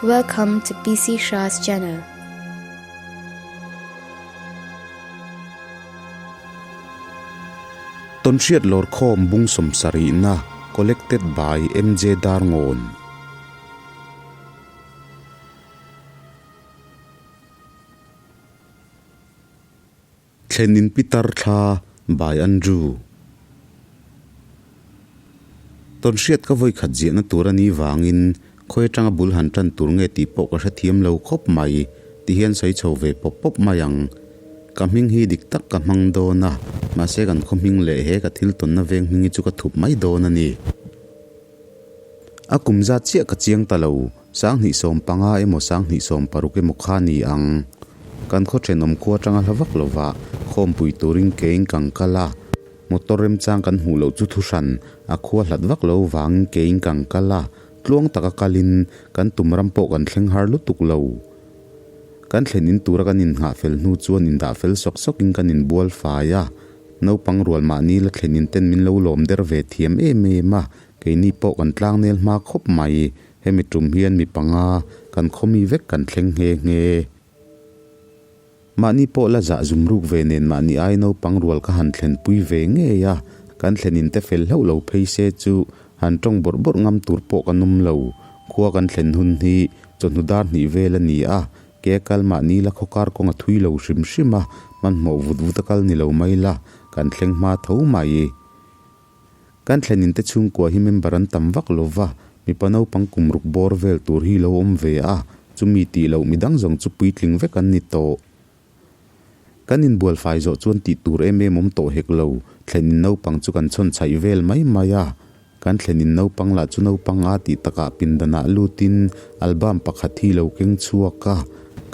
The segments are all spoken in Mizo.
Welcome to PC Shah's channel. Tawnhriat Lawrkhawm bung sawmsarihna Collected by MJ Darngawn. Thlen in pitar thla by Andrew. Tawnhriat ka vawi khat ziahna tur a nih vangin khawi atanga bul han tan tur nge tih pawh ka hrethiam lo khawp mai ti hian sawi chho ve pawp pawp mai ang. Ka hming hi dik tak ka hmang dawn a, mahse kan khaw hming leh he ka thil tawnna veng hming hi chu ka thup mai dawn a ni. A kum zat chiah ka chiang ta lo, 2015 emaw 2016 emaw kha ni ang. Kan khaw thenawm khua atanga hla vak lova khawmpui turin kein kan kal a, motor remchang kan hmuh loh chu thuhran a khua hlat vak lo vangin kein kan kal a, tluang taka kalin kan tum ram pawh kan thleng har lutuk lo. Kan thlen in tura kan innghah fel hnu chuan indah fel sawk sawkin kan inbual fai a, naupang rual mahni la thlen in ten min lo lawm der ve thiam em em a, keini pawh kan tlangnel hma khawp mai. Hemi tum hian mi panga kan khawmi vek kan thleng nghe nghe. Mahni pawh la zah zum ruk ve nen mahni ai naupang rual ka han thlenpui ve ngei a, kan thlen in te fel hlauh lo phei se chu han tawng bawrh bawrh ngam tur pawh kan awm lo. Khua kan thlen hun hi chawhnu dar hnih vel a ni a, ke kal mahni la khawkar kawng a thui lo hrim hrim a, hmanhmawh vut vut a kal ni lo mai la, kan thleng hma tho mai. Kan thlen in te chhungkua hi member an tam vak lo va, mipa naupang kum ruk bawr vel tur hi lo awm ve a, chumi tih loh midang zawng chu puitling vek an ni tawh. Kan inbual fai zawh chuan tih tur em em awm tawh hek lo, thlen in naupang chu kan chhawn chhaih vel mai mai a. Kan thlen in naupang lah chu naupang a tih takah pindanah lutin album pakhat hi lo keng chhuak a,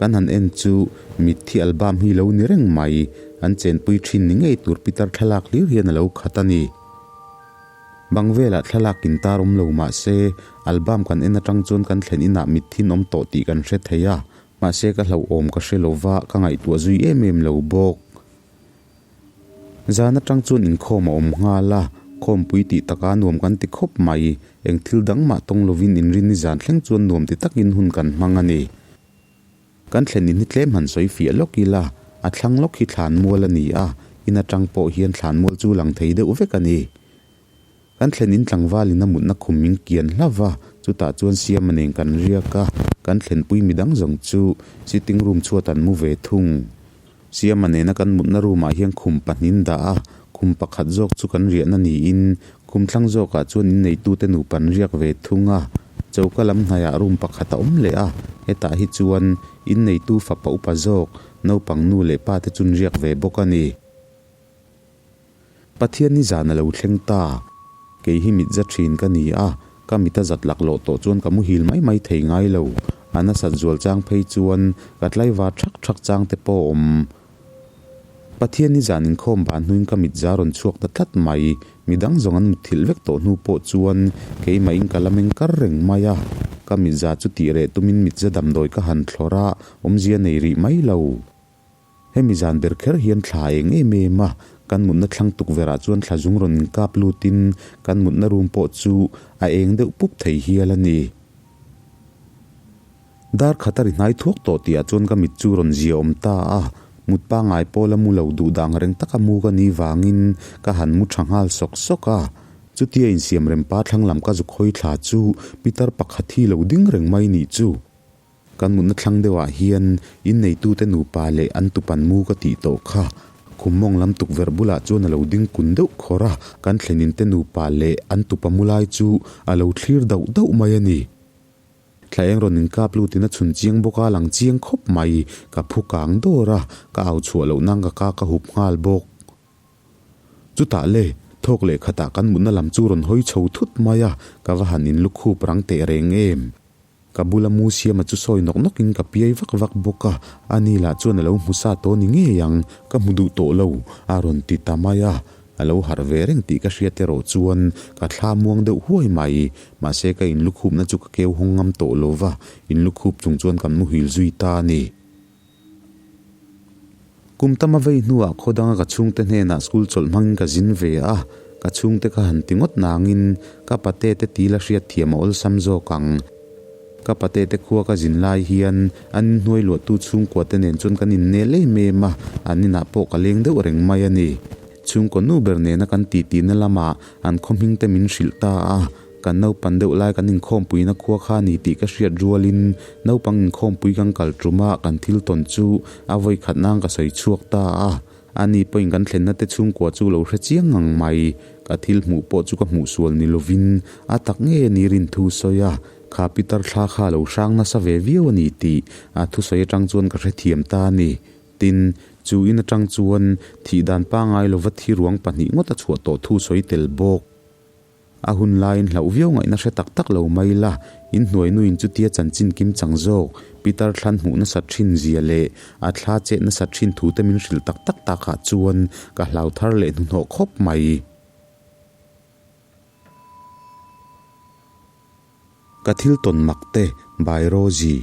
kan han en chu mitthi album hi lo ni reng mai. An chenpui thin ni ngei tur pitar thlalak hlir hian a lo khat a ni. Bang velah thlalak in tar awm lo mah se, album kan en atang chuan kan thlen inah mitthin awm tawh tih kan hre thei a, mahse ka hlauhawm ka hre lo va, ka ngaihtuah zui em em lo bawk. Zan atang chuan inkhawm a awm nghal a, khawmpui tih taka nuam kan ti khawp mai, eng thil dang mah tawng lovin inrin ni zan thleng chuan nuam ti takin hun kan hmang a ni. Kan thlen in hi tlem han sawi fiah lawk ila, a thlang lawk hi thlan mual a ni a, in atang pawh hian thlan mual chu lang thei deuh vek a ni. Kan thlen in tlangval in a mutna khum min kian hlauh va, chutah chuan Siama nen kan riak a, kan thlenpui midang zawng chu sitting room chhuat an mu ve thung. Siama nena kan mutna room ah hian khum pahnin dah a, khum pakhat zawk chu kan riahna niin khum thlang zawkah chuan inneitute nupa an riak ve thung a, choka lam hnaiah room pakhat a awm leh a, hetah hi chuan inneitu fapa upa zawk naupang nu leh pa te chun riak ve bawk a ni. Pathian ni zan a lo thleng ta. Kei hi mit za thin ka ni a, ka mit a zat laklawh tawh chuan ka muhil mai mai thei ngai lo. A nasat zual chang phei chuan ka tlaivar thak thak chang te pawh a awm. Pathian ni zan inkhawm ban hnuin ka mit za rawn chhuak ta tlat mai. Midang zawng an mutthilh vek tawh hnu pawh chuan keimahin ka la meng kar reng mai a. Ka mit za chu tih reh tumin mit za damdawi ka han thlawr a, awmzia nei rih mai lo. Hemi zan ber kher hian thla eng em em a, kan mutna thlang tukverh ah chuan thla zung rawn inkap lutin kan mutna room pawh chu a eng deuh pup thei hial a ni. Dar khat a ri hnai thuak tawh tih ah chuan ka mit chu rawn zia awm ta a, mut pangai pawla mu lo duh dang reng taka mu ka nih vangin ka han mu tha nghal sawk sawk a. Chutia insiam rem pa thlang lam ka zuk hawi thla chu pitar pakhat hi lo ding reng mai nih chu. Kan mutna thlang deuhah hian inneitute nupa leh an tupan mu ka tih tawh kha. Khum mawng lam tukverh bulah chuan a lo ding kun deuh khawr a, kan thleninte nupa leh an tupa mu lai chu a lo thlir dauh dauh mai a ni. Thla eng rawn inkap lutin a chhun chiang bawk a, lang chiang khawp mai. Ka phu kang dawr a, ka au chhuah loh nang ka ka ka hup nghal bawk. Chutah le, thawk leh khatah kan mutna lam chu rawn hawi chho thut mai a, ka va han inlukhup rang teh reng em. Ka bula mu siama chu sawi nawk nawkin ka piai vak vak bawk a, ani lah chuan a lo hmu sa tawh ni ngei ang, ka hmu duh tawh lo, a rawn ti ta mai a. A lo harh ve reng tih ka hriat erawh chuan ka thla muang deuh huai mai, mahse ka inlukhupna chu ka keu hawng ngam tawh lo va, inlukhup chung chuan kan muhil zui ta a ni. Kum tama vei hnuah khaw danga ka chhungte hnenah school chawlh hmangin ka zin ve a, ka chhungte ka han ti ngawt nangin ka pate te tila hriat thiam a awlsam zawk ang. Ka pate te khua ka zin lai hian an inhnuai luahtu chhungkua te nen chuan kan innel em em a, an inah pawh ka leng deuh reng mai a ni. Chhungkaw nu ber nena kan titi na lamah an khaw hming te min hrilh ta a, kan naupan deuh lai kan inkhawmpuina khua kha a ni tih ka hriat rualin naupang inkhawmpui kan kal ṭuma kan thil tawn chu a vawi khat nan ka sawi chhuak ta a. Ani pawhin kan thlenna te chhungkua chu lo hre chiang ngang mai. Ka thil hmuh pawh chu ka hmuh sual ni lovin a tak ngei a ni rin thu sawi a, kha Peter thla kha a lo hrang nasa ve viau a ni tih a thusawi atang chuan ka hrethiam ta a ni. Tin, chu in atang chuan thih dan pangai lova thi ruang pahnih ngawt a chhuah tawh thu sawi tel bawk. A hun laiin hlauh viau ngaihna hre tak tak lo mai la, in hnuainuin chutia chanchin kim chang zawk, Peter thlan hmuh nasat thin zia leh a thla chet nasat thin thu te min hrilh tak tak takah chuan ka hlau thar leh hnuhnawh khawp mai. Ka thil tawn mak te by Rosie.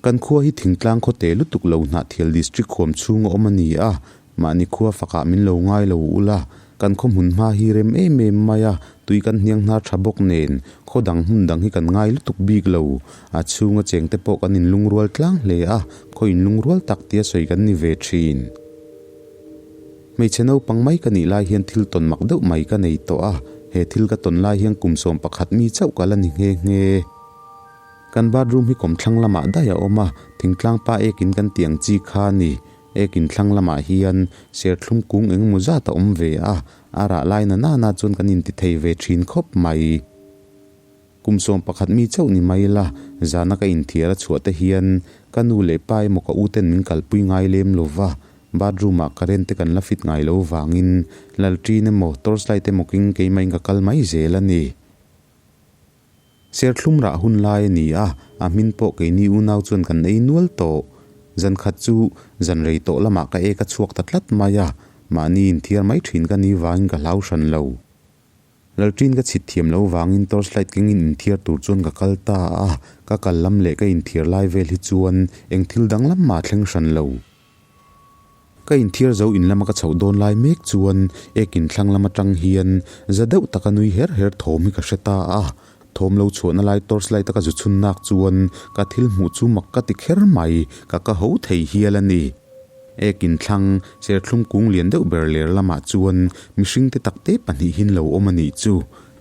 Kan khua hi thingtlang khaw te lutuk lo Hnahthial District huam chhung a awm a ni a, mahni khua fakah min lo ngai lo ula, kan khaw hmun hma hi rem em em mai a, tui kan hniang hnar tha bawk nen, khaw dang hmun dang hi kan ngai lutuk bik lo. A chhunga cheng te pawh kan inlungrual tlang hle a, khaw inlungrual tak tia sawi kan ni ve thin. Hmeichhe naupang mai ka nih lai hian thil tawn mak deuh mai ka nei tawh a, he thil ka tawn lai hian kum 11 mi chauh ka la ni nghe nghe. Kan bathroom hi kawmthlang lamah daih a awm a, thingtlang pa ekin kan tih ang chi kha a ni. Ekin thlang lamah hian serthlum kung engemaw zat a awm ve a, a rah lai na nana chuan kan inti thei ve thin khawp mai. Kum 11 mi chauh ni mai la, zana ka inthiar a chhuah te hian ka nu leh pa emaw ka u ten min kalpui ngai lem lo va, bathroom ah current te kan la fit ngai lo vangin lalṭin emaw torchlight emaw king keimahin ka kal mai zel a ni. Serthlum rah hun lai a ni a, a hmin pawh keini unau chuan kan ei nual tawh. Zan khat chu zan rei tawh lamah ka ek a chhuak ta tlat mai a, mahni inthiar mai thin ka ni vangin ka hlau hran lo. Lalṭin ka chhit thiam lo vangin torchlight kengin inthiar tur chuan ka kal ta a, ka kal lam leh ka inthiar lai vel hi chuan eng thil danglam mah thleng hran lo. Ka inthiar zo in lama ka chhoh dawn lai mek chuan ek in thlang lam atang hian za deuh taka nui her her thawm hi ka hre ta a. Thawm lo chhuahna lai torchlight a ka zu chhun nak chuan ka thil hmuh chu mak ka ti kher mai, ka ka ho thei hial a ni. Ek in thlang serthlum kung lian deuh ber ler lamah chuan mihring te takte pahnihin lo awm a nih chu.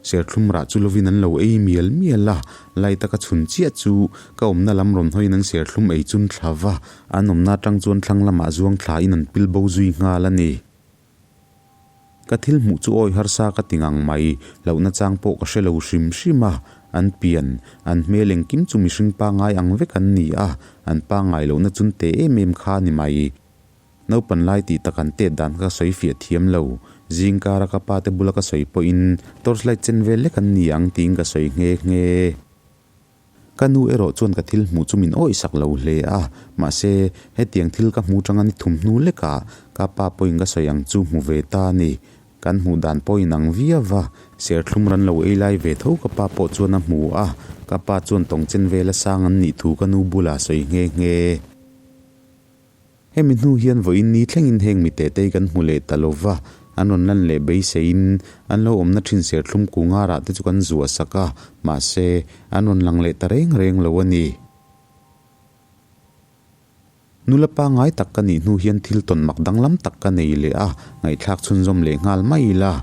Serthlum rah chu lovin an lo ei mial mial a, light a ka chhun chiah chu ka awmna lam rawn hawiin an serthlum ei chun thla va, an awmna atang chuan thlang lamah zuang thlain an pil bo zui nghal a ni. Ka thil hmuh chu awi harsa ka ti ngang mai, hlauhna chang pawh ka hre lo hrim hrim a, an pian, an hmel engkim chu mihring pangai ang vek an ni a, an pangai lohna chun te em em kha a ni mai. Naupan lai tih tak an tet dan kha ka sawi fiah thiam lo. Zing kara ka pa te bula ka sawi pawhin torchlight chen vel lek an ni ang tiin ka sawi nghe nghe. Ka nu erawh chuan ka thil hmuh chu min awih sak lo hle a, mahse hetiang thil ka hmu tanga ni thum hnu lekah ka pa pawhin ka sawi ang chu hmu ve ta a ni. Kan hmuh dan pawh inang viau va, serthlum ran lo ei lai ve tho ka pa pawh chuan a hmu a, ka pa chuan tawng chen vela sang an nih thu ka nu bulah a sawi nghe nghe. Hemi hnu hian vawiin ni thlengin heng mi tetei kan hmu leh ta lo va, an rawn lan leh beiseiin an lo awmna thin serthlum kungarah te chu kan zuah sak a, mahse, an rawn lang leh ta reng reng lo a ni. Nula pangngai tak ka nih hnu hian thil tawn mak danglam tak ka nei leh a, ngaihthlak chhunzawm leh nghal mai ila.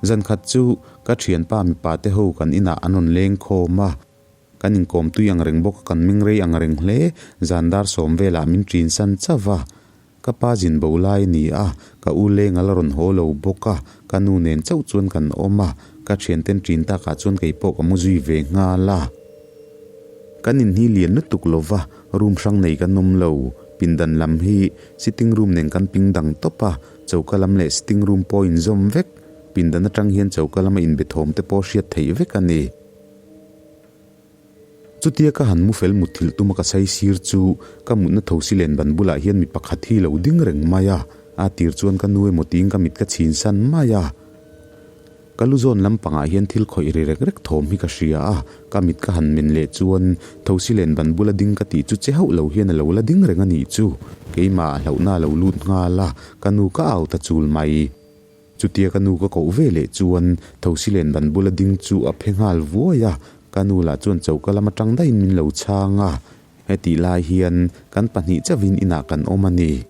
Zankhat chu ka thianpa mipa te ho kan inah an rawn leng khawm a. Kan inkawm tui ang reng bawk a, kan meng rei ang reng hle. Zan dar sawm velah min ṭin san chauh a. Ka pa zin bo lai a ni a, ka u leng a la rawn haw lo bawk a, ka nu nen chauh chuan kan awm a, ka ṭhianten ṭin takah chuan kei pawh ka mu zui ve nghal a. Kan inhi lian lutuk lo va, room hrang nei kan awm lo. Pindan lam hi sitting room nen kan ping dang tawp a, choka lam leh sitting room pawh inzawm vek. Pindan aṭang hian choka lama inbe thawm te pawh hriat theih vek a ni. Chutia ka han mu fel mutthilh tuma ka sai sir chu ka mutna tho si len ban bulah hian mi pakhat hi lo ding reng mai a, a tir chuan ka nu emaw tiin ka mit ka chhin san mai a. Ka lu zawn lampangah hian thil khawih ri rek rek thawm hi ka hria a, ka mit ka han men leh chuan tho si len ban bula ding ka tih chu che hauh lo hian a lo la ding reng a nih chu. Keimah ah hlauhna a lo lut nghal a, ka nu ka au ta chul mai. Chutia ka nu ka koh ve leh chuan Thosilen ban bula ding chu a phe nghal vuai a. Ka nu lah chuan choka lam atang daihin min lo chhang a, hetih lai hian kan pahnih chauhin inah kan awm a ni.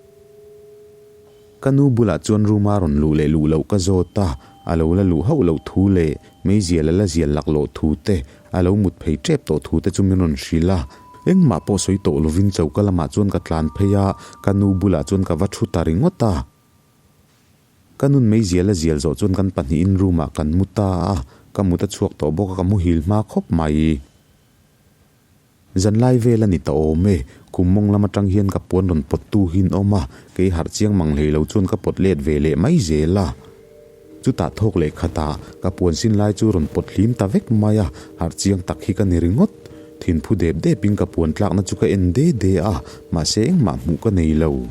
Ka nu bulah chuan room a rawn luh leh luh loh ka zawt a, a lo la luh hauh loh thu leh meizial a la zial laklawh thu te, a lo mut phei tep tawh thu te chu min rawn hrilh a. Engmah pawh sawi tawh lovin choka lamah chuan ka tlan phei a, ka nu bulah chuan ka va thu ta ringawt a. Ka nun meizial a zial zawh chuan kan pahnihin room ah kan mu ta a, ka mut a chhuak tawh bawk a ka muhil hma khawp mai. Zanlai vel a ni ta awm e, kum mawng lam atang hian ka puan rawn pawt tu hi an awm a, kei harh chiang mang hlei lo chuan ka pawt let ve leh mai zel a. Chutah thawk leh khatah ka puan sin lai chu rawn pawt hlim ta vek mai a, harh chiang tak hi ka ni ringawt. Thinphu dep depin ka puan tlakna chu ka en de de a, mahse engmah hmuh ka nei lo.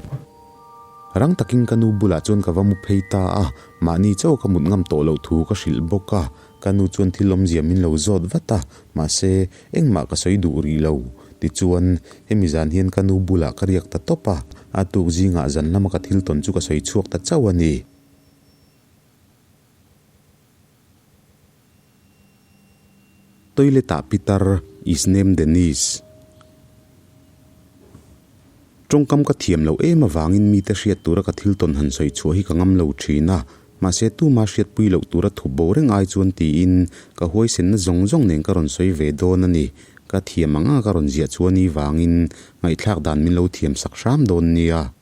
Rang takin ka nu bulah chuan ka va mu phei ta a, mahni chauh ka mut ngam tawh loh thu ka hrilh bawk a, ka nu chuan thil awmzia min lo zawt vat a, mahse engmah ka sawi duh rih lo. Tichuan, hemi zan hian ka nu bulah ka riak ta tawp a, a tuk zingah zan lama ka thil tawn chu ka sawi chhuak ta chauh a ni. Toilet-ah pitar is name Dennis. Tawngkam ka thiam loh em avangin mite hriat tura ka thil tawn han sawi chhuah hi ka ngam lo thin a, mahse tuma hriatpui loh tura thup bo reng ai chuan tiin ka huaisenna zawng zawng nen ka rawn sawi ve dawn a ni. Ka thiam ang anga ka rawn ziah chuan i vangin ngaihthlak dan min lo thiam sak hram dawn nia.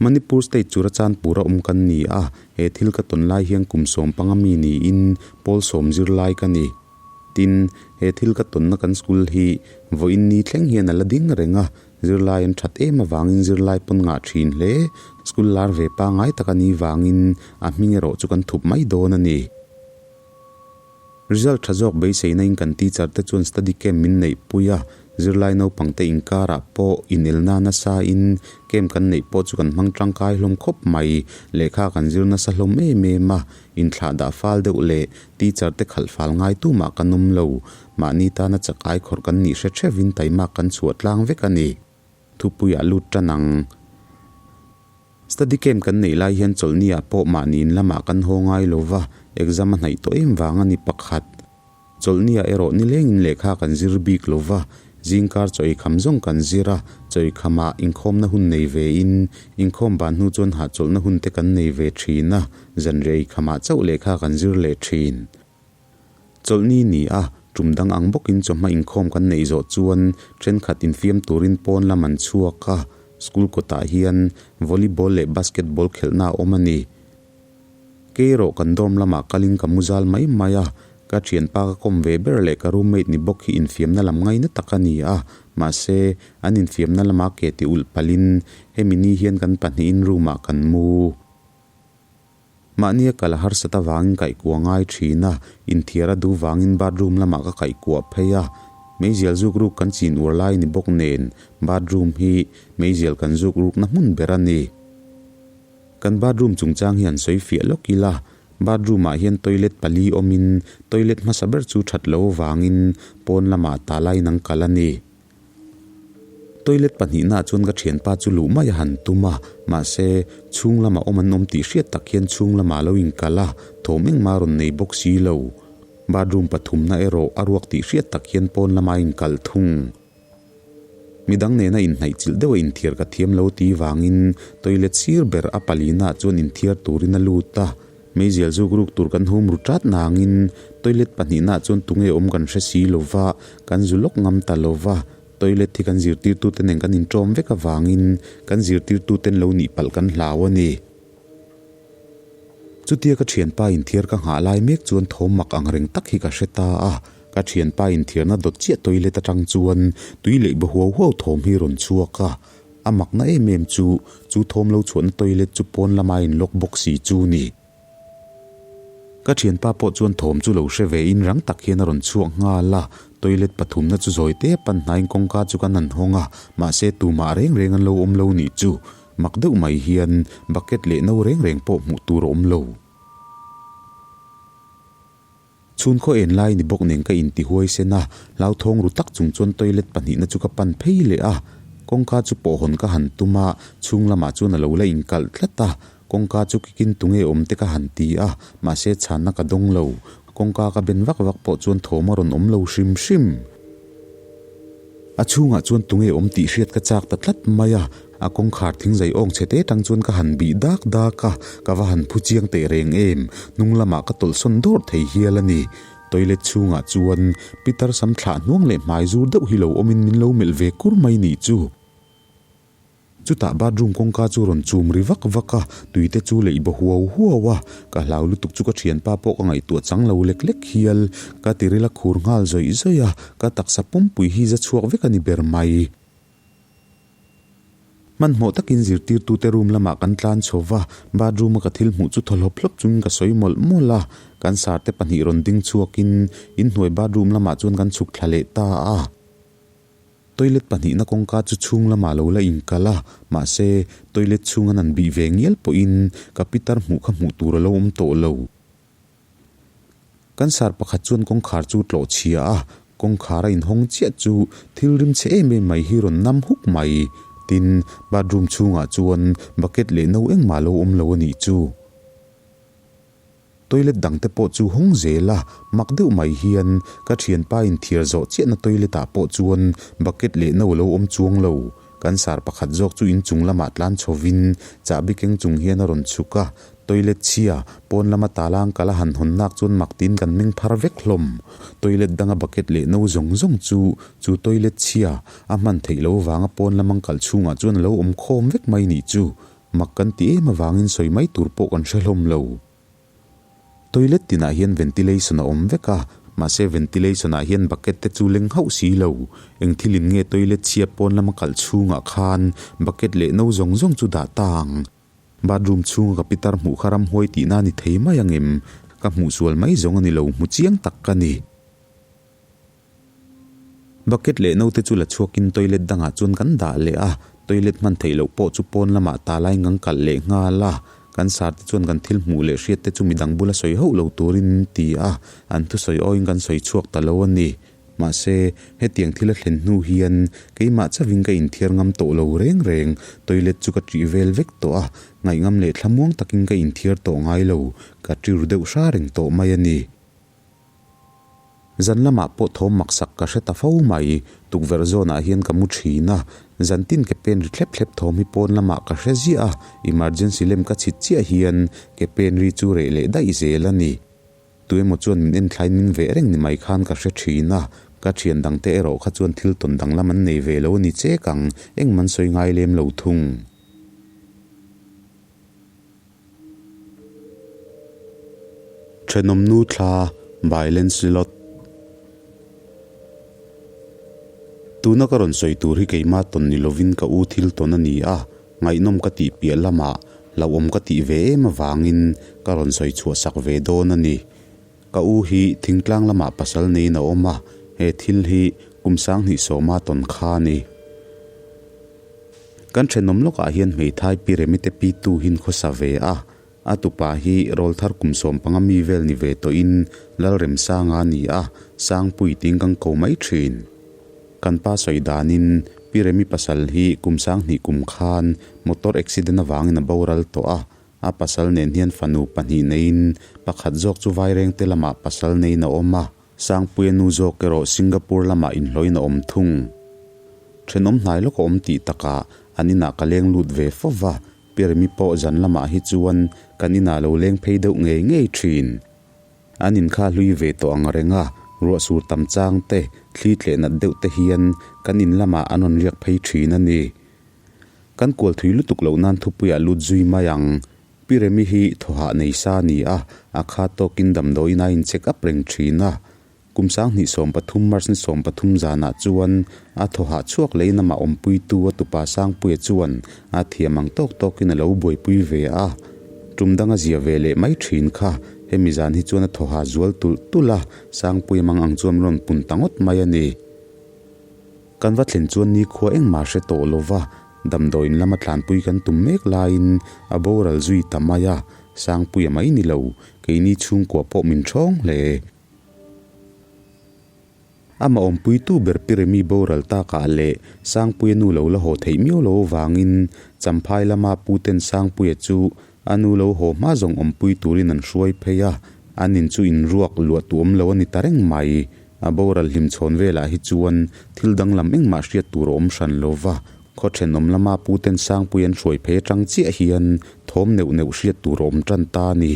Manipur state Churachandpur a awm kan ni a, he thil ka tawn lai hian kum 15 mi niin pawl sawm zirlai ka ni. Tin, he thil ka tawnna kan school hi vawiin ni thleng hian a la ding reng a, zirlai an that em avangin zirlai pawn ngah thin hle. School lar ve pangai tak a nih vangin a hming erawh chu kan thup mai dawn a ni. Result tha zawk beiseina in kan teacher te chuan study camp min neih pui a, zirlai naupang te inkarah pawh inelna nasa in camp kan neih pawh chu kan hmang tangkai hlawm khawp mai. Lehkha kan zir nasa hlawm em em a, inthlah dah fal deuh leh teacher te khalh fal ngai tumah kan awm lo. Mahni tana chak ai khawrh kan nih hre theuhin taimak kan chhuah tlang vek a ni. Thupuiah lut tan ang. Study camp kan neih lai hian chawlhni-ah pawh mahni in lamah kan haw ngai lo va, exam a hnaih tawh em vang a ni pakhat. Chawlhni-ah erawh nilengin lehkha kan zir bik lo va, zingkar chaw eikham zawng kan zir a, chaw eikhamah inkhawmna hun nei ve in, inkhawm ban hnu chuan hahchawlhna hun te kan nei ve thin a, zanriah eikhamah chauh lehkha kan zir leh thin. Chawlhni ni a, tum dang ang bawkin chawhma inkhawm kan neih zawh chuan thenkhat infiam turin pawn lam an chhuak a, school kawtah hian volleyball leh basketball khelhna a awm a ni. Kei erawh kan dorm lamah kalin ka mu zal mai mai a, ka thianpa ka kawm ve ber leh ka roommate ni bawk hi infiamna lam ngaina tak a ni a, mahse an infiamna lama ke ti ulh palhin hemi ni hian kan pahnihin room ah kan mu. Mahnia kal a harsat avangin kaihkuah ngai thin a, inthiar a duh vangin bathroom lamah ka kaihkuah phei a. Meizial zuk ruk kan chin uar lai ni bawk nen bathroom hi meizial kan zuk rukna hmun ber a ni. Kan bathroom chungchang hi an sawi fiah lawk ila, bathroom ah hian toilet pali awmin toilet hmasa ber chu that lo avangin pawn lamah talaiin an kal a ni. Toilet pahnihnaah chuan ka thianpa chu luh mai a han tum a, mahse, chhung lamah awm an awm tih hriat tak hian chhung lamah a lo inkal a, thawm engmah a rawn nei bawk si lo. Bathroom pathumna erawh a ruak tih hriat tak hian pawn lamah a inkal thung. Midang nena inhnaih chilh deuh a inthiar ka thiam lo tih vangin toilet sir ber a palinaah chuan inthiar turin a lut a. Meizial zuk ruk tur kan hum ru tat nangin toilet pahnihnaah chuan tunge awm kan hre si lo va, kan zu lawk ngam ta lo va. Toilet hi kan zirtirtute nen kan inṭawm vek avangin kan zirtirtuten lo nih palh kan hlau a ni. Chutia ka thianpa inthiar ka nghah lai mek chuan thawm mak ang reng tak hi ka hre ta a. Ka thianpa inthiarna dawt chiah toilet atang chuan tui leh ba huau huau thawm hi rawn chhuak a. A makna em em chu, chu thawm lo chhuahna toilet chu pawn lama in lock bawk si chu ni. Ka thianpa pawh chuan thawm chu lo hre ve in rang tak hian a rawn chhuak nghal a, toilet pathumna chu zawi te pan hnaiin kawngka chu kan han hawng a, mahse tumah reng reng an lo awm lo nih chu. Mak deuh mai hian bucket leh no reng reng pawh hmuh tur a awm lo. Chhun khaw en lai ni bawk nen ka inti huai sen a, hlauthawng ru tak chung chuan toilet pahnihna chu ka pan phei leh a. Kawngka chu pawhhawn ka han tum a, chhung lamah chuan a lo la inkalh tlat a. Kawngka chu kikin tunge awm te ka han ti a, mahse chhanna ka dawng lo. Kawngka ka ben vak vak pawh chuan thawm a rawn awm lo hrim hrim. A chhungah chuan tunge awm tih hriat ka chak ta tlat mai a, a kawngkhar thingzai awng chhe te tang chuan ka han bih dak dak a, ka va han phu chiang teh reng em, hnung lamah ka tawlhsawn dawrh thei hial a ni. Toilet chhungah chuan Peter sam thlah hnuang leh hmai zur deuh hi lo awmin min lo melh ve kur mai nih chu. Chutah bathroom kawngka chu rawn chum ri vak vak a, tui te chu leih baw huau huau a, ka hlau lutuk chu ka thianpa pawh ka ngaihtuah chang lo lek lek hial, ka tiril a khur nghal zawih zawih a, ka taksa pumpui hi za chhuak vek a ni ber mai. Hmanhmawh takin zirtirtute room lamah kan tlan chho va, bathroom a ka thil hmuh chu thaw hlawp hlawp chungin ka sawi mawlh mawlh a, kan sarte pahnih rawn ding chhuakin inhnuai bathroom lamah chuan kan chhuk thla leh ta a. Toilet pahnihna kawngka chu chhung lamah lo la inkal a, mahse, toilet chhung an han bih ve ngial pawhin ka pitar hmuh kha hmuh tur a lo awm tawh lo. Kan sar pakhat chuan kawngkhar chu tlawh chhia a, kawngkhar a inhawng chiah chu thil rim chhe em em mai hi rawn nam huk mai. Tin, bathroom chhungah chuan bucket leh no engmah lo awm lo a nih chu. Toilet dangte pawh chu hawng zel a, mak deuh mai hian ka thianpa inthiar zawh chiahna toilet ah pawh chuan bucket leh no lo awm chuang lo. Kan sar pakhat zawk chu inchung lamah tlan chhovin chahbi keng chung hian a rawn chhuk a, toilet chhia pawn lama talang kal a han hawn nak chuan mak tiin kan meng phar vek hlawm. Toilet danga bucket leh no zawng zawng chu chu toilet chhia a hman theih lo vanga pawn lamang kal chhungah chuan a lo awm khawm vek mai nih chu. Mak kan ti em avangin sawi mai tur pawh kan hre hlawm lo. Toilet tinah hian ventilation a awm vek a, mahse ventilation ah hian bucket te chu leng hauh si lo. Eng thilin nge toilet chhia pawn lama kalh chhungah khan bucket leh no zawng zawng chu dah ta ang? Bathroom chhunga ka pitar hmuh kha ramhuai tihna a ni thei mai ang em? Ka hmuh sual mai zawng a ni lo, hmu chiang tak ka ni. Bucket leh note chu la chhuakin toilet dangah chuan kan dah leh a, toilet hman theih loh pawh chu pawn lamah ta lai ngang kalh leh nghal a, kan sar te chuan kan thil hmuh leh hriat te chu midang bula sawi hauh lo turin ti a, an thusawi awiin kan sawi chhuak ta lo a ni. Mahse, hetiang thil a thlen hnu hian keimah chauhin ka inthiar ngam tawh lo reng reng, toilet chu ka ṭih vel vek tawh a, ngaihngam leh thlamuang takin ka inthiar tawh ngai lo, ka ṭiru deuh hra reng tawh mai a ni. Zan lamah pawh thawm maksak ka hre ta fo mai. Tukverh zawnah hian ka mu thin a, zan tin ke pen ri thlep thlep thawm hi pawn lamah ka hre ziah a, emergency lem ka chhit chiah hian ke pen ri chu reh leh daih zel a ni. Tuemaw chuan min enthlaiin min veh reng ni mai khan ka hre thin a, ka thian dangte erawh kha chuan thil tawn danglam an nei ve lo a ni chek ang, engmah an sawi ngai lem lo thung. Thenawm nu thla by Lancelot. Tuna ka rawn sawi tur hi keimah tawn ni lovin ka u thil tawn a ni a, ngaihnawm ka tih piah lamah hlauhawm ka tih ve em avangin ka rawn sawi chhuah sak ve dawn a ni. Ka u hi thingtlang lamah pasal neiin a awm a, he thil hi kum sanghnih sawma tawn kha a ni. Kan thenawm lawkah hian hmeithai pi Remite pi tu hin khawsa ve a, a tupa hi rawlthar kum sawmpanga mi vel ni ve tawhin Lalremsanga a ni a, Sangpui tiin kan ko mai thin. Kan pa sawi danin Pi Remi pasal hi kum sanghnih kum khan motor accident avangin a boral tawh a, a pasal nen hian fanu pahnih neiin pakhat zawk chu Vairengte lamah pasal neiin a awm a. Sangpuia nu zawk erawh Singapore lamah inhlawhin a awm thung. Thenawm hnai lawk a awm tih takah an inah ka leng lut ve fo va, Pirmi pawh zan lamah hi chuan kan inah lo leng phei deuh ngei ngei thin. An inkha hlui ve tawh ang reng a, ruah sur tam chang te, thli tleh nat deuh te hian kan in lamah an rawn riak phei thin a ni. Kan kual thui lutuk loh nan thupuiah lut zui mai ang. Pi Remi hi thawhah nei sa a ni a, a kha tawkin damdawiin a in check up reng thin a. Kum 2013 March ni 13 zanah chuan a thawhah chhuak leiin amah awmpuitu a tupa Sangpuia chuan a thiam ang tawk tawkin a lo buaipui ve a. Tum dang a zia ve leh mai thin kha, hemi zan hi chuan a thawhah zual tulh tulh a, Sangpuia mang ang chuan rawn pun ta ngawt mai a ni. Kan va thlen chuan nikhua engmah hre tawh lova, damdawiin lama tlanpui kan tum mek laiin a boral zui ta mai a, Sangpuia mai ni lo, keini chhungkua pawh min ṭhawng hle. Amah awmpuitu ber Piremi boral takah leh Sangpuia nu lo la haw theih miau lo avangin Champhai lama Puten Sangpuia chu a nu lo haw hma zawng awmpui turin an hruai phei a. An in chu inruak luah tu awm lo a ni ta reng mai. A boral hlim chhawn velah hi chuan thil danglam engmah hriat tur a awm hran lo va, khaw thenawm lama pu ten Sangpui an hruai phei atang chiah hian thawm neuh neuh hriat tur a awm tan ta a ni.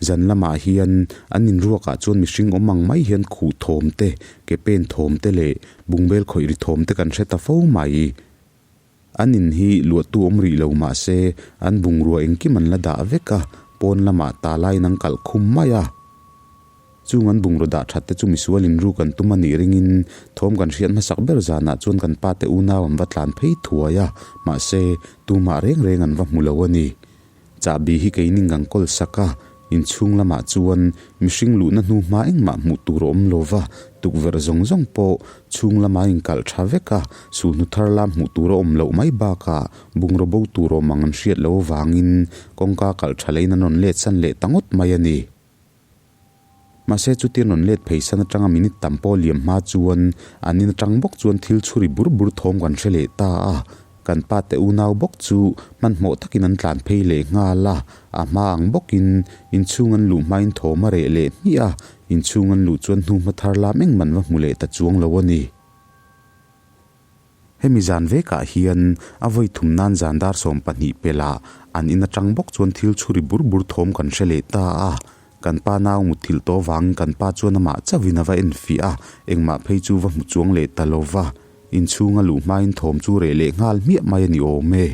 Zan lamah hian an inruakah chuan mihring awm ang mai hian khuh thawm te, ke pen thawm te leh bungbel khawih ri thawm te kan hre ta fo mai. An in hi luahtu awm rih lo mah se an bungrua engkim an la dah vek a, pawn lamah ta laiin an kalh khum mai a. Chung an bungraw dah that te chu misual in ruk an tum a nih ringin thawm kan hriat hmasak ber zanah chuan kan pa te unau an va tlan phei thuai a, mahse tumah reng reng an va hmu lo a ni. Chahbi hi keini ngang kawl sak a, inchhung lamah chuan mihring luhna hnu hma engmah hmuh tur a awm lo va, tukverh zawng zawng pawh chhung lama inkalh tha vek a, sulhnu thar lam hmuh tur a awm loh mai bakah bungraw bo tur awm ang an hriat loh avangin kawngka kalh tha leiin an rawn let san leh ta ngawt mai a ni. Mahse chutin rawn let phei san atanga minute tam pawh liam hma chuan an in atang bawk chuan thil chhuri bur bur thawm kan hre leh ta a, kan pa te unau bawk chu hmanhmawh takin an tlan phei leh nghal a, a hma ang bawkin inchhung an luh hmain thawm a reh leh hmiah a, inchhung an luh chuan hnuhma thar lam engman va hmu leh ta chuang lo a ni. Hemi zan vekah hian a vawi thum nan zan dar 12 pelah an in atang bawk chuan thil chhuri bur bur thawm kan hre leh ta a. Kan pa nau mutthilh tawh avangin kan pa chuan amah chauhin a va enfiah a, engmah phei chu va hmu chuang leh ta lo va. Inchhunga luh hmain thawm chu reh leh nghal hmiah mai a ni awm e.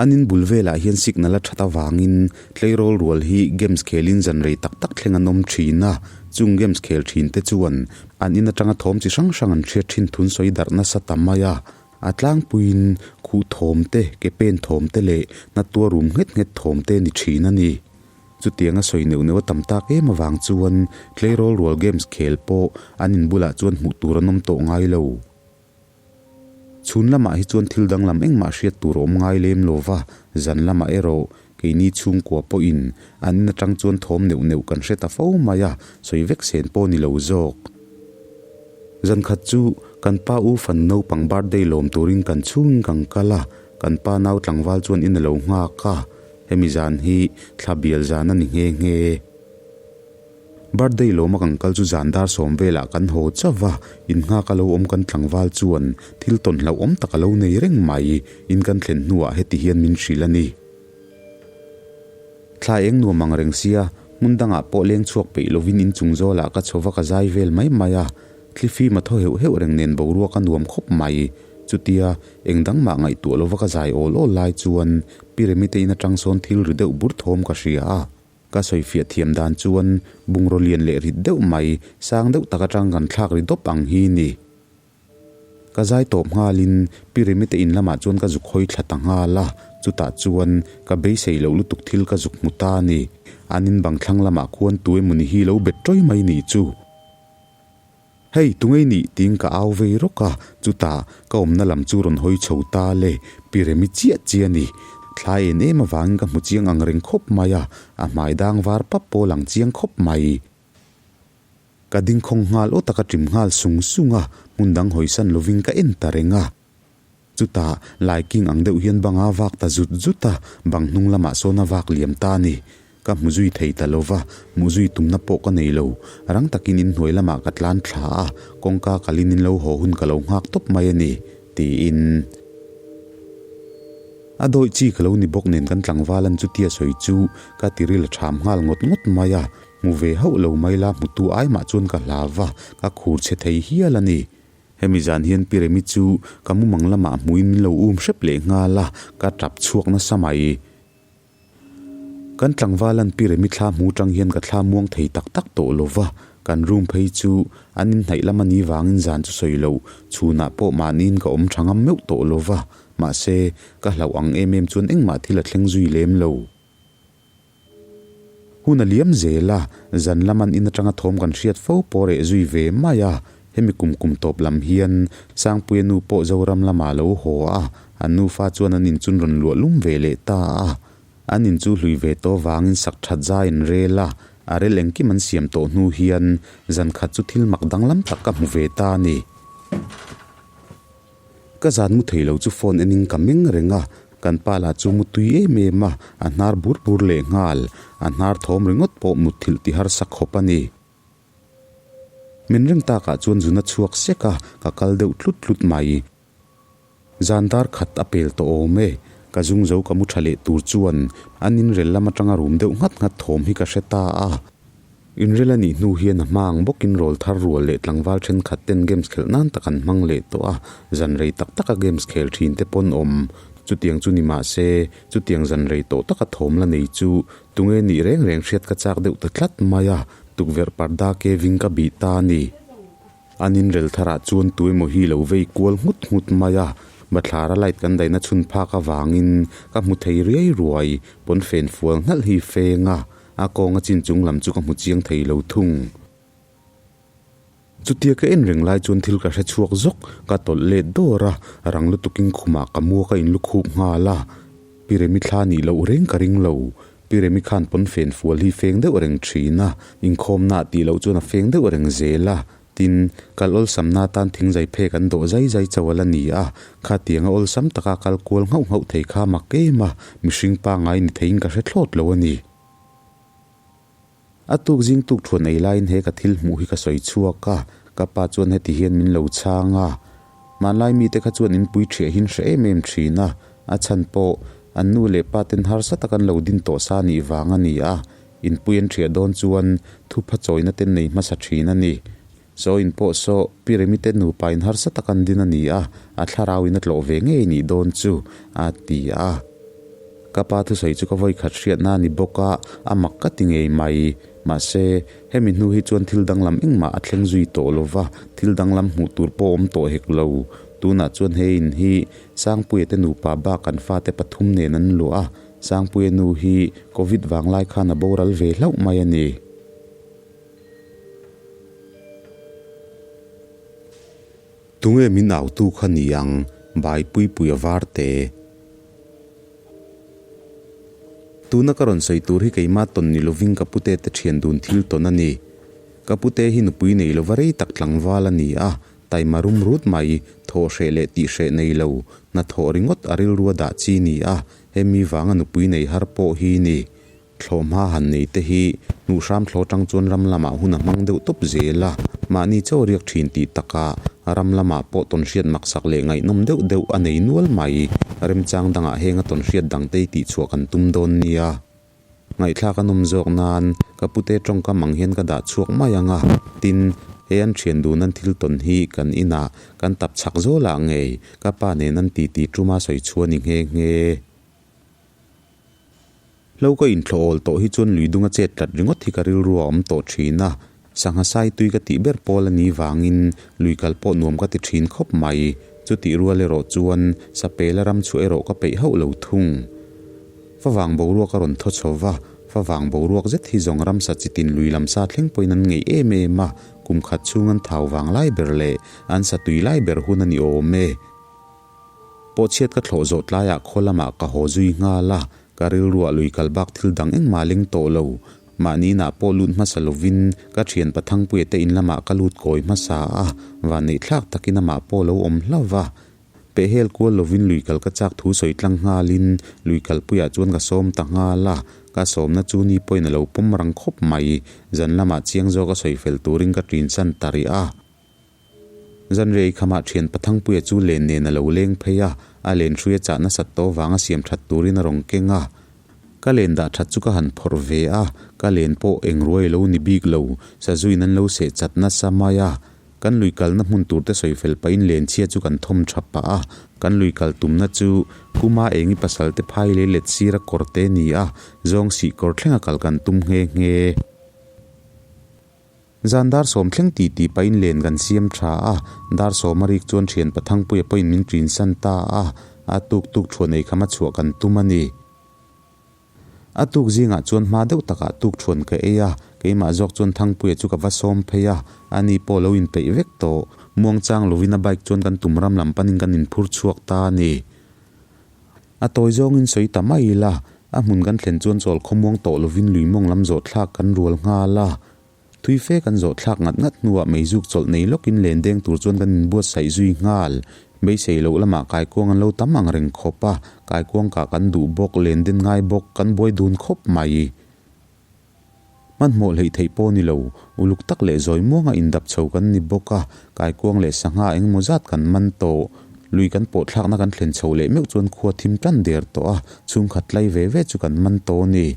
An in bul velah hian signal a that avangin tleirawl rual hi games khelin zan rei tak tak thleng an awm thin a, chung games khel thin te chuan an in atanga thawm chi hrang hrang an hriat thin thun sawi darh nasa ta mai a, a tlangpuiin khuh thawm te, ke pen thawm te leh hnatua rum nghet nghet thawm te ni thin a ni. Chutianga sawi neuh neuh a tam tak em avang chuan tleirawl rual games khel pawh an in bulah chuan hmuh tur an awm tawh ngai lo. Chhun lamah hi chuan thil danglam engmah hriat tur a awm ngai lem lo va, zan lamah erawh keini chhungkua pawhin an in atang chuan thawm neuh neuh kan hre ta fo mai a, sawi vek sen pawh ni lo zawk. Zan khat chu kan pa u fanu naupang birthday lawm turin kan chhungin kan kal a, kan pa nau tlangval chuan in a lo nghak a, hemi zan hi thla bial zan a ni nghe nghe. Birthday lawma kan kal chu zan dar sawm velah kan haw chauh va, innghak a lo awm kan tlangval chuan thil tawn hlauhawm tak a lo nei reng mai, in kan thlen hnuah heti hian min hrilh a ni. Thla eng nuam ang reng sia, hmun dangah pawh leng chhuak peih lovin inchung zawlah ka chho va ka zai vel mai mai a, thlifim a thaw heuh heuh reng nen boruak a nuam khawp mai. Chutia, eng dang mah ngaihtuah lova ka zai awl awl lai chuan Pi Remi te in atang sawn thil ri deuh bur thawm ka hria a. Ka sawifiah thiam dan chuan bungraw lian leh rit deuh mai, sang deuh tak atang kan thlak ri dawp ang hi ni. Ka zai tawp nghalin Pi Remi te in lamah chuan ka zuk hawi thla ta nghal a, chutah chuan ka beisei loh lutuk thil ka zuk hmu ta a ni. An in bang thlang lamah khuan tu emawni hi lo bet ṭawih mai nih chu. Hei, tungei nih? tiin ka au vei rawk a, chutah ka awmna lam chu rawn hawi chho ta le, Pi Remi chiah chiah a ni. Thla en em avangin ka hmu chiang ang reng khawp mai a, a hmai dang var pap pawh lang chiang khawp mai. Ka ding khawng nghal awt a ka ṭim nghal sung sung a, hmun dang hawisan lovin ka en ta reng a. Chutah, laiking ang deuh hian banga vak ta zut zut a, bang hnung lamah sawn a vak liam ta a ni. Ka hmu zui thei ta lo va, hmuh zui tumna pawh ka nei lo. Rang takin inhnuai lamah ka tlan thla a, kawngka kalin in lo haw hun ka lo nghak tawp mai a ni, tiin. A dawih chi ka lo ni bawk nen kan tlangval an chutia sawi chu ka tiril a ṭham nghal ngawt ngawt mai a, hmu ve hauh lo mai la hmutu ai mah chuan ka hlau va, ka khur chhe thei hial a ni. Hemi zan hian Pi Remi chu ka mumang lamah hmuin min lo um hrep leh nghal a, ka tap chhuak nasa mai. Kan tlangvalan Pi Remi thla hmu tang hian ka thla muang thei tak tak tawh lo va, kan room phei chu an inhnaih lam a ni vangin zan chu sawi lo, chhunah pawh mahniin ka awm tha ngam meuh tawh lo va, mahse, ka hlauh ang em em chuan engmah thil a thleng zui lem lo. Hun a liam zel a, zan lam an in atanga thawm kan hriat fo pawh reh zui ve mai a. Hemi kum kum tawp lam hian Sangpuia nu pawh Zoram lamah a lo haw a, an nufa chuan an inchun rawn luah lum ve leh ta a. An in chu hlui ve tawh vangin sak that zai an rel a, a rel engkim an siam tawh hnu hian zan khat chu thil mak danglam tak ka hmu ve ta a ni. Ka zan mu thei lo chu phone enin ka meng reng a. Kan pa lah chu mu tui em em a, a hnar bur bur lehnghal. A hnar thawm ringawt pawh mutthilh ti harsa khawp a ni. Min ring takah chuan zun a chhuak sek a, ka kal deuh tlut tlut mai. Zan dar khat a pel tawh awm e. Ka zung zo ka mu tha leh tur chuan an inrel lam atanga rum deuh nghat nghat thawm hi ka hre ta a. Inrel a nih hnu hian a hma ang bawkin rawl thar rual leh tlangval thenkhat ten games khelh nan tak an hmang leh tawh a, zan rei tak taka games khel thin te pawn awm. Chutiang chu ni mah se, chutiang zan rei tawh taka thawm la nei chu tunge nih reng reng hriat ka chak deuh ta tlat mai a, tukverh parda kevin ka bih ta a ni. An inrel tharah chuan tu emaw hi lo vei kual nghut nghut mai a, bathlara light kan daihna chhun phak avangin ka hmu thei riai ruai, pawnfen fual nghalh hi feng a, a kawnga chin chung lam chu ka hmu chiang thei lo thung. Chutia ka en reng lai chuan thil ka hre chhuak zawk, ka tawlh let dawr a, rang lutukin khumah ka mua ka inlukhup nghal a, Pi Remi thla nih loh reng ka ring lo, Pi Remi khan pawnfen fual hi feng deuh reng thin a, inkhawmna tih loh chuan a feng deuh reng zel a, tin, kal awlsamna atan thingzai phek an dawh zai zai chauh a la ni a, khatianga awlsam taka kal kual nghauh nghauh thei kha mak em a, mihring pangngai ni theiin ka hre thlawt lo a ni. A tuk zing tuk thuan ei laiin he ka thil hmuh hi ka sawi chhuak a, ka pa chuan heti hian min lo chhang a. Hmanlai mite kha chuan inpui ṭhiah hin hre em em ṭhin a, a chhan pawh an nu leh pa ten harsa tak an lo din tawh sa nih vang a ni a, inpui an ṭhiah dawn chuan thupha chawina ten nei hmasa ṭhin a ni. Saw in pawh saw Pi Remi te nupa in harsa tak an din a ni a, a thlarau in a tlawh ve ngei nih dawn chu, a ti a. Ka pa thusawi chu ka vawikhat hriatna a ni bawk a, a mak ka ti ngei mai. Mahse, hemi hnu hi chuan thil danglam engmah a thleng zui tawh lo va, thil danglam hmuh tur pawh awm tawh hek lo. Tunah chuan he in hi Sangpuia te nupa bak an fate pathum nen an luah a, Sangpuia nu hi Covid vanglai khan a boral ve hlauh mai a ni. Tunge min autu kha ni ang, Bai Puipuia Varte. Tuna ka rawn sawi tur hi keimah tawn ni lovin ka pute te thian dun thil tawn a ni. Ka pute hi nupui nei lova rei tak tlangval a ni a, taima rum rut mai, thawh hreh leh tih hreh nei lo, hnathawh ringawt a rilrua dah chi ni a, hemi vanga nupui nei har pawh hi ni. Thlawhhma han nei te hi hnuh hram thlaw tang chuan ram lamah hun a hmang deuh tawp zel a, mahni chaw riak thin tih takah ram lamah pawh tawnhriat maksak leh ngaihnawm deuh deuh a nei nual mai. Remchang dangah heng a tawnhriat dangte i tihchhuah kan tum dawn nia. Ngaihthlak a nawm zawk nan ka pute tawngkam ang hian ka dah chhuak mai ang a, tin, he an thian dun an thil tawn hi kan inah kan tap chhak zawlah ngei ka pa nen an titi tuma sawi chhuah a ni nghe nghe. Hlo ka inthlawh awl tawh hi chuan lui dunga chet tlat ringawt hi ka rilru a awm tawh thin a, sangha sai tui ka tih ber pawl a nih vangin lui kal pawh nuam ka ti thin khawp mai. Chutih rual erawh chuan sapela ram chhuah erawh ka peih hauh lo thung. Favang boruak a rawn thaw chho va, favang boruak zet hi zawng ramsa chitin lui lam sa thleng pawhin an ngeih em em a, kum khat chhung an thau vang lai ber leh an sa tui lai ber hun a ni awm e. Pawhchhiat ka thlawh zawh tlaiah khaw lamah ka haw zui nghal a, ka rilruah lui kal bak thil dang engmah leng tawh lo. Mahni inah pawh lut hmasa lovin ka thian Pathangpuia te in lamah ka lut kawi hmasa a, vanneih thlak takin amah pawh lo awm hlauh va. Pehhel kual lovin lui kal ka chak thu sawi tlang nghalin lui kalpuiah chuan ka sawm ta nghal a, ka sawmna chu ni pawhin a lo pawm rang khawp mai. Zan lamah chiang zawk a sawi fel turin ka ṭinsan ta rih a. Zanrei khamah thian Pathangpuia chu len nen a lo leng phei a, a len hrui a chah nasat tawh vanga siam that turin a rawn keng a. Ka len dah that chu ka han phawrh ve a, ka len pawh eng ruai lo ni bik lo, sazuin an lo seh chat nasa mai a. Kan lui kalna hmun tur te sawi fel pahin len chhia chu kan thawm tha pah a, kan lui kal tumna chu Kuma Engi pasal te phai lei let sira kawr te ni a, zawng sih kawr thlenga kal kan tum nghe nghe. Zan dar sawm thleng tih tih pahin len kan siam tha a, dar sawm a rik chuan thian Pathangpuia pawhin min ṭin san ta a, a tuk tuk thuan ei kham a chhuah kan tum a ni. A tuk zingah chuan hma deuh takah tuk thuan ka ei a, keimah zawk chuan Thangpuia chu ka va sawm phei a, ani pawh lo inpeih vek tawh. Muangchang lovin a bike chuan kan tum ram lam panin kan inphur chhuak ta a ni. A tawi zawngin sawi ta mai ila, a hmun kan thlen chuan chawl khawmuang tawh lovin lui mawng lam zawh thlak kan rual nghal a. Thui fe kan zawh thlak ngat ngat hnuah meizuk chawlh nei lawkin len deng tur chuan kan inbuatsaih zui nghal. Beisei loh lamah kaikuang an lo tam ang reng khawp a, kaikuang kah kan duh bawk, len den ngai bawk, kan buai dun khawp mai. Hmanhmawh hleih theih pawh ni lo, uluk tak leh zawi muanga indap chho kan ni bawk a, kaikuang leh sangha engemaw zat kan man tawh. Lui kan pawh thlakna kan thlen chho leh meuh chuan khua thim tan der tawh a, chhungkhat tlai ve ve chu kan man tawh a ni.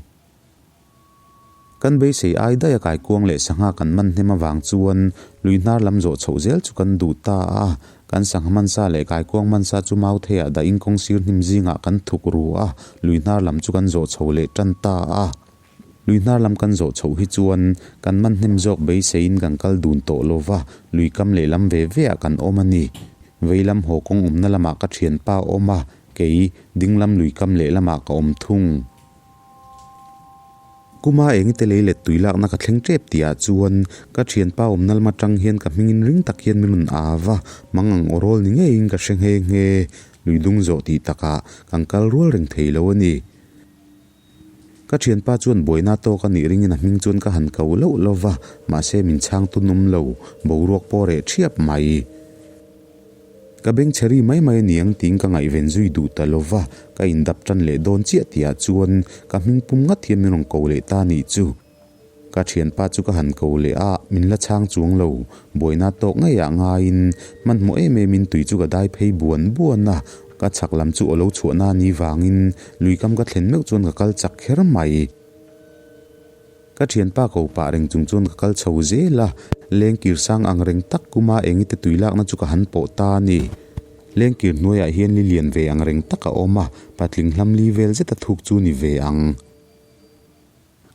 Kan beisei ai daih a kaikuang leh sangha kan man hnem avang chuan lui hnar lam zawh chhoh zel chu kan duh ta a, kan sangha mansa leh kaikuang mansa chu mau theiah dah in kawng sir hnim zingah kan thuk ru a, lui hnar lam chu kan zawh chho leh tan ta a. Lui hnar lam kan zawh chhoh hi chuan kan man hnem zawk beiseiin kan kal dun tawh lo va, lui kam leh lam ve ve ah kan awm a ni. Vei lam haw kawng awmna lamah ka thianpa a awm a, kei ding lam lui kam leh lamah ka awm thung. Kuma engite lei let tui lakna ka thleng tep tih ah chuan ka thianpa awmna lam atang hian ka hmingin ring tak hian min rawn au va, mang ang aw rawl ni ngeiin ka hre nghe nghe. Lui dung zawh tih takah kan kal rual reng thei lo a ni. Ka thianpa chuan buaina tawk a nih ringin a hming chuan ka han ko loh lo va, mahse min chhang tunum lo, boruak pawh reh thiap mai. Ka beng chhe ri mai mai a niang tiin ka ngaihven zui duh ta lo va, ka indap tan leh dawn chiah tihah chuan ka hming pum ngat hian min rawn ko leh ta nih chu. Ka thianpa chu ka han ko leh a, min la chhang chuang lo, buaina tawk ngeiah ngaiin hmanhmawh em emin tui chu ka dai phei buan buan a, ka chhak lam chu aw lo chhuahna ni vangin lui kam ka thlen meuh chuan ka kal chak kher mai. Ka thianpa ko pah reng chung chuan ka kal chho zel a, lengkir sang ang reng tak kuma engite tui lakna chu ka han pawh ta a ni. Lengkir hnuaiah hian li lian ve ang reng tak a awm a, patling hlam li vel zeta thuk chu ni ve ang.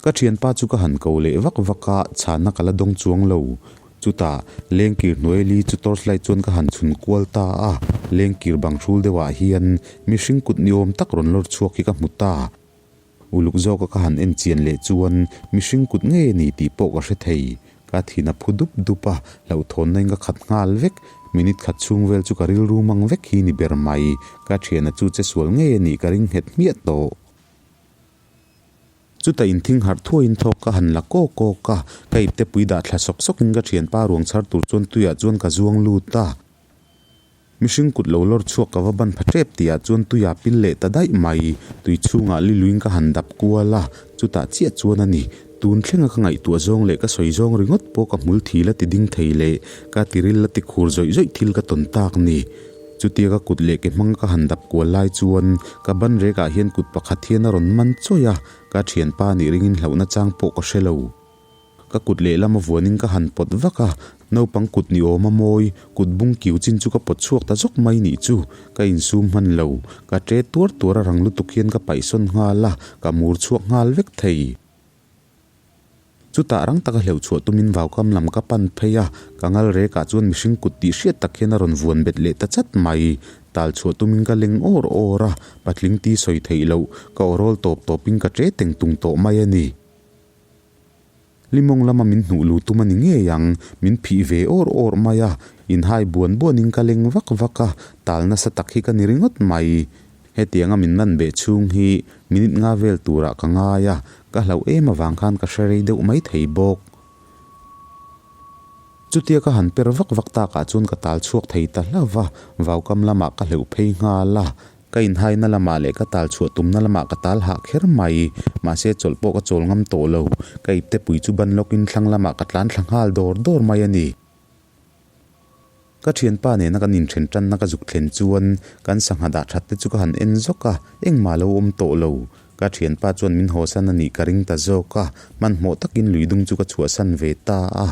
Ka thianpa chu ka han ko leh vak vak a, chhanna ka la dawng chuang lo. Chutah, lengkir hnuai li chu torchlight chuan ka han chhun kual ta a, lengkir bang hrul deuhah hian mihring kut ni awm tak rawn lawr chhuak hi ka hmu ta. Uluk zawka ka han en chian leh chuan mihring kut ngei a ni tih pawh ka hre thei. Ka thin a phu dup dup a, hlauhthawnna in ka khat nghal vek. Minute khat chhung vel chu ka rilru mang vek hi ni ber mai. Ka thiana chu che sual ngei a nih ka ring nghet hmiah tawh. Chuta inthing harh thuaiin thawk ka han la kawk kawk a, ka ipte pui dah thla sawk sawkin ka thianpa ruang chhar tur chuan tuiah chuan ka zuang lut a. Mihring kut lo lawr chhuak ka va ban pha tep tihah chuan tuiah pil leh ta daih mai. Tui chhungah liluin ka han dap kual a, chutah chiah chuan a ni. Tun thlenga ka ngaihtuah zawng leh ka sawi zawng ringawt pawh ka hmul thil a ti ding thei leh ka tiril la ti khur zawih zawih thil ka tawn tak ni. Chutia ka kut leh ke hmang ka han dap kual lai chuan ka ban rekah hian kut pakhat hian a rawn man chawih a, ka thianpa nih ringin hlauhna chang pawh ka hre lo. Ka kut lehlam a vuanin ka han pawt vak a, naupang kut ni awm a mawi, kut bung kiu chin chu ka pawt chhuak ta zawk mai nih chu, ka insum hman lo. Ka ṭe tuar tuar a rang lutuk hian ka paihsawn nghal a, ka mur chhuak nghal vek thei. Chutah rang taka hleuh chhuah tumin vaukam lam ka pan phei a, ka ngal rekah chuan mihring kut tih hriat tak hian a rawn vuan bet leh ta chat mai. Tal chhuah tumin ka leng awr awr a, patling ti sawi theih loh, ka awrawl tawp tawpin ka ṭe teng tung tawh mai a ni. Limawng lama min hnuh lu tum a ni ngei ang, min phih ve awr awr mai a, inhai buan buanin ka leng vak vak a, tal nasa tak hi ka ni ringawt mai. Hetianga min man beh chhung hi minute nga vel turah ka ngai a, ka hlauh em avang khan ka hre rei deuh mai thei bawk. Chutia ka han per vak vak takah chuan ka tal chhuak thei ta hlauh va, vaukam lamah ka hleuh phei nghal a. Ka inhaina lamah leh ka tal chhuah tumna lamah ka tal hah kher mai. Mahse chawlh pawh ka chawl ngam tawh lo. Ka ipte pui chu ban lawkin thlang lamah ka tlan thla nghal dawr dawr mai a ni. Ka thianpa nena kan inthen tanna ka zuk thlen chuan kan sangha dah that te chu ka han en zawk a, engmah lo awm tawh lo. Ka thianpa chuan min hawsan a nih ka ring ta zawk a, hmanhmawh takin luidung chu ka chhuahsan ve ta a.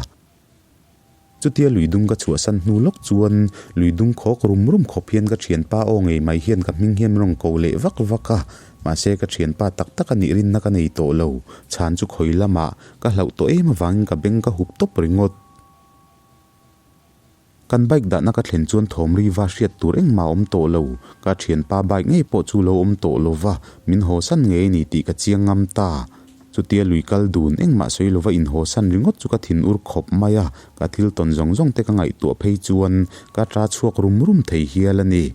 Chutia luidung ka chhuahsan hnu lawk chuan luidung khawk rum rum khawp hian ka thianpa aw ngei mai hian ka hming hian min rawn ko leh vak vak a, mahse ka thianpa tak tak a nih rinna ka nei tawh lo. Chhan chu khawi lamah ka hlauh tawh em avangin ka beng ka hup tawp ringawt. Kan bike dahna ka thlen chuan thawm ri va hriat tur engmah a awm tawh lo. Ka thianpa bike ngei pawh chu lo awm tawh lo va, min hawsan ngei a ni tih ka chiang ngam ta. Chutia lui kal dun engmah sawi lova inhawsan ringawt chu ka thin ur khawp mai a, ka thil tawn zawng zawng te ka ngaihtuah phei chuan ka ta chhuak rum rum thei hial a ni.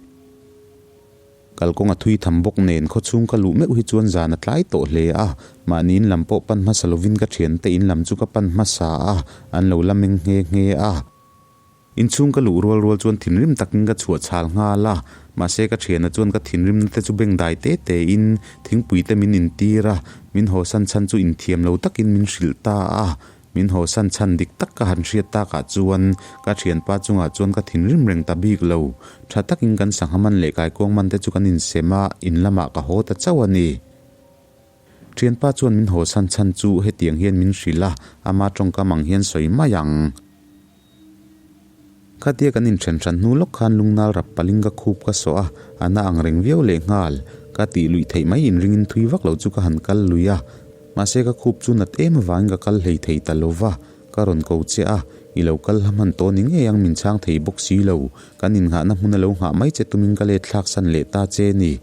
Kalkawng a thui tham bawk nen khawchhung ka luh meuh hi chuan zan a tlai tawh hle a, mahni in lam pawh pan hmasa lovin ka thiante in lam chu ka pan hmasa a, an lo la meng nghe nghe a. Inchhung ka luh rual rual chuan thinrim takin ka chhuah chhal nghal a, mahse ka thiana chuan ka thinrimna te chu bengdai te te in thingpui te min intir a, min hawsan chhan chu inthiam lo takin min hrilh ta a. Min hawsan chhan dik tak ka han hriat takah chuan ka thianpa chungah chuan ka thinrim reng ta bik lo. Tha takin kan sangha man leh kaikuang man te chu kan insem a, in lamah ka haw ta chauh a ni. Thianpa chuan min hawsan chhan chu hetiang hian min hrilh a, ama tawngkam ang hian sawi mai ang. Khatia kan inthen hran hnu lawk khan lungnal rap paling ka khup ka sawh a, a na ang reng viau leh nghal. Ka tih luih theih mai inringin thui vak lo chu ka han kal lui a. Mahse ka khup chu nat em avangin ka kal hlei thei ta lo va, ka rawn ko che a, i lo kal hla hman tawh ni ngei ang min chhang thei bawk si lo, kan innghahna hmun a lo nghah mai che tumin ka let thlak san leh ta che ni.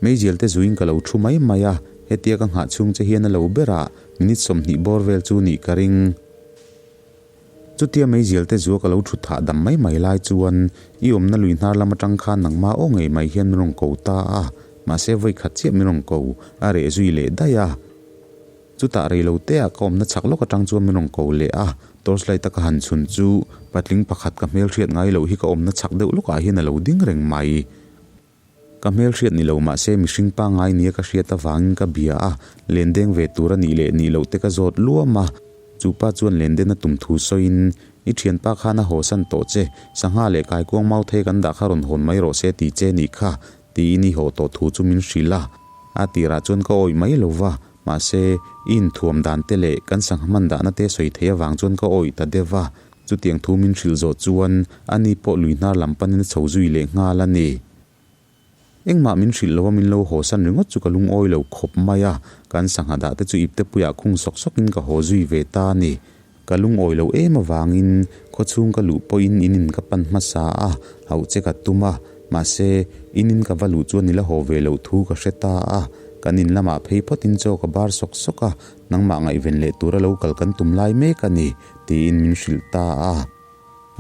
Meizial te zuiin ka lo thu mai mai a, hetia ka nghah chhung che hian a lo ber a, minute 20 bawr vel chu nih ka ring. Chutia meizial te zua ka lo thut thah dam mai mai lai chuan i awmna lui hnar lam atang khan nangmah aw ngei mai hian min rawn ko ta a, mahse vawi khat chiah min rawn ko, a reh zui leh daih a. Chutah rei lo te ah ka awmna chhak lawk atang chuan min rawn ko leh a, torchlight a ka han chhun chu patling pakhat ka hmelhriat ngai loh hi ka awmna chhak deuh lawkah hian a lo ding reng mai. Ka hmelhriat ni lo mahse mihring pangngai nia ka hriat avangin ka bia a, lendeng ve tur a nih leh nih loh te ka zawt luam a. Chu pa chuan lenden a tum thu sawiin, I thianpa khan a hawsan tawh che, sangha leh kaikuang mau thei kan dah kha rawn hawn mai rawh se ti che nih kha, tiin i haw tawh thu chu min hrilh a. A tirah chuan ka awih mai lo va, mahse i inthuam dan te leh kan sangha hman dahna te sawi thei avang chuan ka awih ta deuh va. Chutiang thu min hrilh zawh chuan ani pawh lui hnar lam panin a chho zui leh nghal a ni. Engmah min hrilh lova min lo hawsan ringawt chu ka lungawi lo khawp mai a, kan sangha dah te chu iptepuiah khung sawk sawkin ka haw zui ve ta a ni. Ka lungawi lo em avangin khawchhung ka luh pawhin in in ka pan hmasa a, hauh che ka tum a, mahse in in ka va luh chuan i la haw ve loh thu ka hre ta a, kan in lamah phei phawtin chaw ka bar sawk sawk a, nangmah ngaihven leh tura lo kal kan tum lai mek a ni. Tiin min hrilh ta a.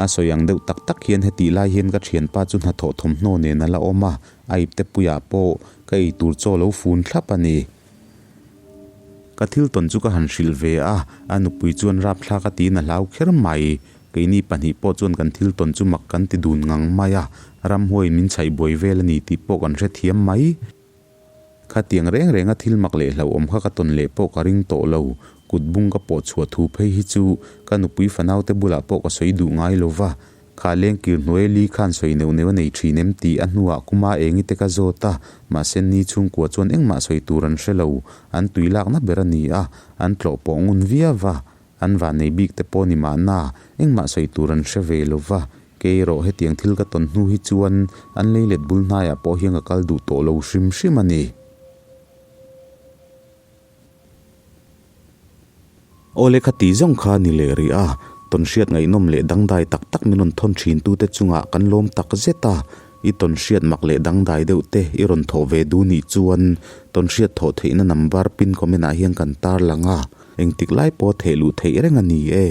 A sawi ang deuh tak tak hian hetih lai hian ka thianpa chu hnathawh thawmhnaw nen a la awm a, a ipte puiah pawh ka ei tur chaw lo fun thlap a ni. Ka thil tawn chu ka han hrilh ve a, a nupui chuan rapthlak a tiin a hlau kher mai. Keini pahnih pawh chuan kan thil tawn chu mak kan ti dun ngang mai a, ramhuaiin min chhaih buai vel a ni tih pawh kan hrethiam mai. Khatiang reng renga thil mak leh hlauhawm kha ka tawn leh pawh ka ring tawh lo. Kut bung ka pawh chhuah thu phei hi chu ka nupui fanaute bulah pawh ka sawi duh ngai lo va. Kha lengkir hnuai li khan sawi neuh neuh a nei thin em tih a hnuah kuma engi te ka zawt a, mahse ni chhungkua chuan engmah sawi tur an hre lo. An tui lakna ber a ni a, an tlawh pawh ngun viau va. An vannei bik te pawh ni mahna, engmah sawi tur an hre ve lo va. Kei erawh hetiang thil ka tawn hnu hi chuan an lei let bul hnaiah pawh hian ka kal duh tawh lo hrim hrim a ni. Awle kha ti zawng kha ni leh rih a, tawnhriat ngaihnawm leh dangdai tak tak min rawn thawn thin tute chungah kan lawm tak zet a, i tawnhriat mak leh dangdai deuh te i rawn thawh ve duh nih chuan tawnhriat thawh theihna number pin comment ah hian kan tarlang a, engtik lai pawh theh luh theih reng a ni e.